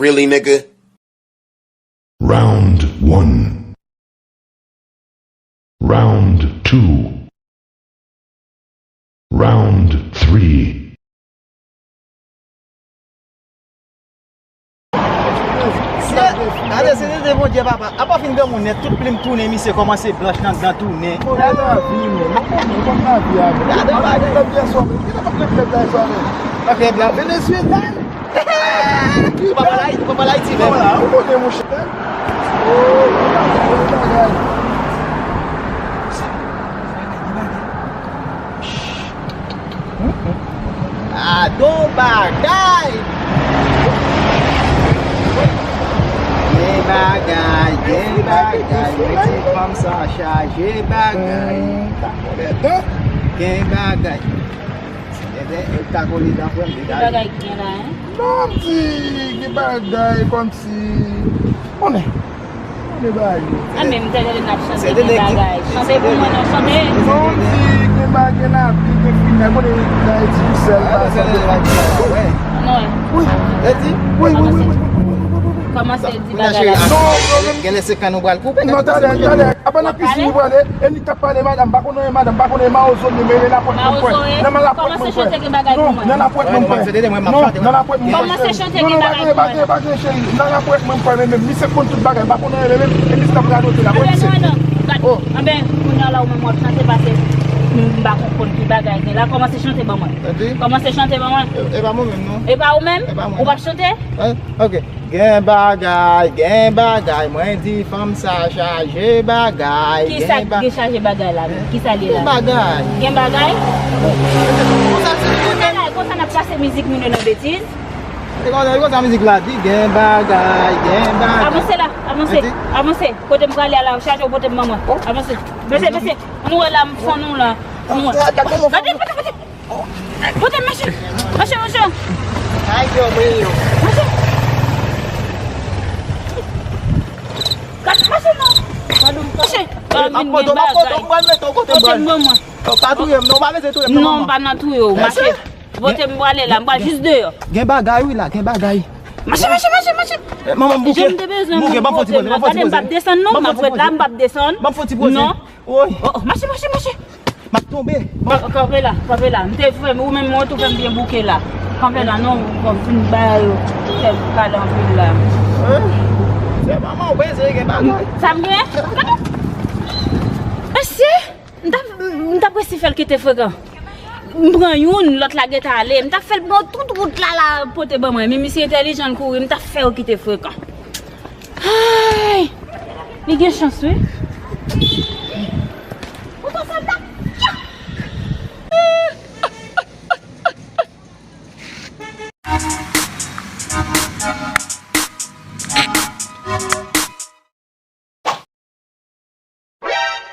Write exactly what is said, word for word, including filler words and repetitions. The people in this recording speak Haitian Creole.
Really, nigga? Round one. Round two. Round three. Gade, se tete Bondye, papa. Apa fin granmoun nèt, tout plim tounen, misye kòmanse blanch nan dan tounen. Gade lavi, men. Ou konn, ou konn lavi a, men. Gade bagay. Lè byen swa, men. Ki nan pa lè byen swa, men. Afè blan. Venezuela. Ou pa pale Ayiti, ou pa pale Ayiti, men. Ou konnen, monchè. Gadon bagay! Gen bagay, gen bagay, mete fanm sa chaje bagay. Gen bagay. Enben, e ta kole dan frè m, degaj. Ki bagay ki gen la, en? Non, m di, gen bagay kòmsi, konnen, konnen bagay yo. A, men m te tande n ap chante gen bagay. Chante pou mwen non, chante. Non, m di, gen bagay, gen lavi, gen fimèl, konnen nan Ayiti, sèl pa sèl. Non. Wi. Wi, wi, wi, wi. Kòmanse di bagay la. Non, non, non. Gen lè se kann ou pral koupe. Non, talè, talè. Apa nan piscine ou prale? E li k ap pale, madanm, pa konnen madanm, pa konnen mawozo li, men nan lapwèt mwen kwè. Nan lapwèt mwen kwè. Non, nan lapwèt mwen kwè. Non, nan lapwèt mwen kwè. Kòmanse chante gen bagay pou mwen. Non, pa gen, pa gen, cheri. Nan lapwèt mwen kwè, men menm misye konn tout bagay, pa konnen, men menm, e misye k ap radote la, wè misye. Anben, kounye a la, ou menm w ap chante, pase m pa konn ki bagay gen la. Kòmanse chante ban mwen. Kòmanse chante ban mwen. E pa mwen menm, non. E pa ou menm? E pa mwen. Ou p ap chante? Ok. Gen bagay, gen bagay, mwen di fanm sa chaje bagay. Kisa ki gen chaje bagay la menm? Kisa li ye la? Gen bagay. Gen bagay? Konsa se li menm. Konsa n ap pase mizik moun yo nan betiz. E konsa, e konsa mizik la di, gen bagay, gen bagay. Avanse la, avanse, avanse. Kote m prale a la, chaje w pote m ban mwen. Avanse. Mesye, mesye, nou wè la, m fann nou la. Gade, gade, gade. Pote m mache. Mache, mache. Ay, Dios mío. Mache. Gad, mache non. Mache. Ap pote, ap pote, m pral mete w kote m pral. Pote m ban mwen. Ou pa touye m non, ou pa bezwen touye m non, manman. Non, m pa nan touye w. Mache. Pote m prale la, m pral jis deyò. Gen bagay wi la, gen bagay. Mache, mache, mache, mache. Manman, m bouke. M bouke, ban m fon ti poze, ban m fon ti poze. Gade, m p ap desann non, m ap ret la, m p ap desann. Ban m fon ti poze. Non. Woy. Oh, oh, mache, mache, mache. M ap tonbe. Bon, kanpe la, kanpe la. M te fè, ou menm, ou tou fè m byen bouke la. Kanpe la, non, ou fin bay yo. Fè kale anpil la. Se manman ou bezwen gen bagay. Sa m gen? Gade. Mesye, m t ap, m t ap resi fè l kite frekan. M pran youn, lòt la gentan ale. M t ap fè l pran tout wout la, la, pote ban mwen. Men misye entèlijan, l kouri, m t ap fè yo kite frekan. Ay! Li gen chans, wi.